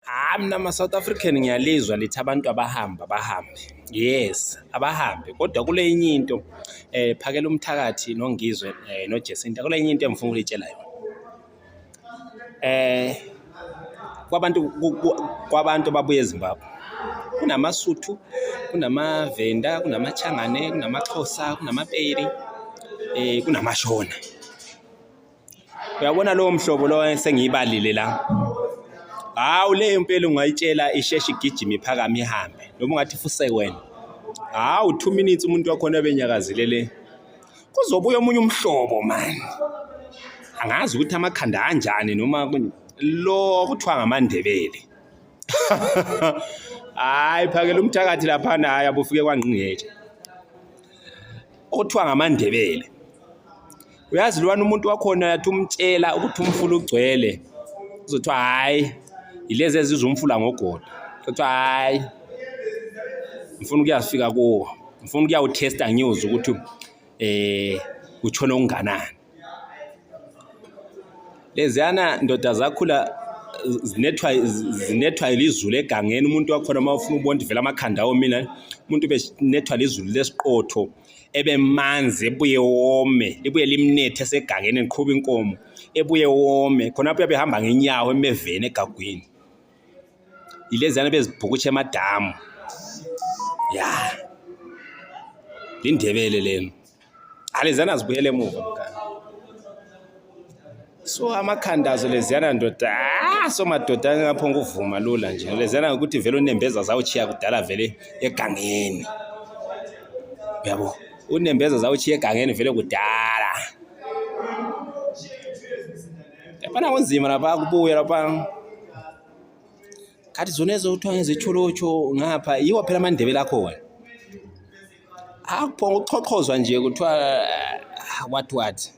Hayi, mina ma-South African ngiyalizwa lithi abantu abahambe, abahambe. Yes, abahambe kodwa kule enye into phakela umthakathi noNgizwe noJacinta, kule enye into engifuna ukulitshela yona. Kwabantu kwabantu ababuya eZimbabwe kunamaSuthu, kunamaVenda, kunamaChangane, kunamaXhosa, kunamaPedi, kunamaShona. Uyabona lowo mhlobo lo esengiyibalile la. Hawu, leyo impela ungayitshela isheshe igijime iphakame ihambe noma ungathi fuse wena. Hawu, 2 minutes umuntu wakhona ebenyakazile le. Kuzobuya omunye umhlobo man. Angazi ukuthi amakhanda anjani noma lo kuthiwa ngamaNdebele. Hayi, phakela umthakathi laphana, hayi abufike kwangqingetshe. Okuthiwa ngamaNdebele. Uyazi lwana umuntu wakhona yathi umtshela ukuthi umfula ugcwele. Uzothiwa hayi, yilezi ezizwa umfula ngogodo. Kuthiwa hayi, ngifuna ukuyafika kuwo. Ngifuna ukuyawuthesta ngiyuzwa ukuthi utshona okunganani. Leziyana ndoda zakhula zinethwa lizulu egangeni. Umuntu wakhona uma ufuna ubona vele amakhanda omile, umuntu benethwa lizulu lesiqotho ebemanzi ebuye wome, libuye limnethe esegangeni eqhuba inkomo, ebuye wome khonapho uyabe ehamba ngenyawo emeveni egagwini. Yileziyana bezibhukutsha emadamu. Ya, liNdebele lelo. Aleziyana zibuyele emuva mkhana. So amakhanda azo leziyana ndoda, ah, so madoda angaphonga ukuvuma lula nje. Leziyana ukuthi vele unembeza zawutshiya kudala vele egangeni. Uyabo? Unembeza zawutshiya egangeni vele kudala. Laphana kunzima lapha kubuya lapha. Khathi zona ezothiwa ngezitsholotsho ngapha yiwo phela amaNdebele akhona. Akuphonga ukuchochozwa nje kuthiwa what what.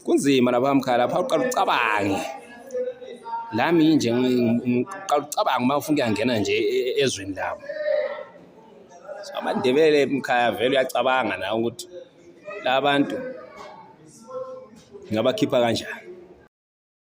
Kunzima lapha mkhaya, lapha uqala ucabange. Lami nje ngiqala ucabange uma ufuna ukuyangena nje ezweni labo. So amaNdebele mkhaya vele uyacabanga nawe ukuthi la bantu ngabakhipha kanjani.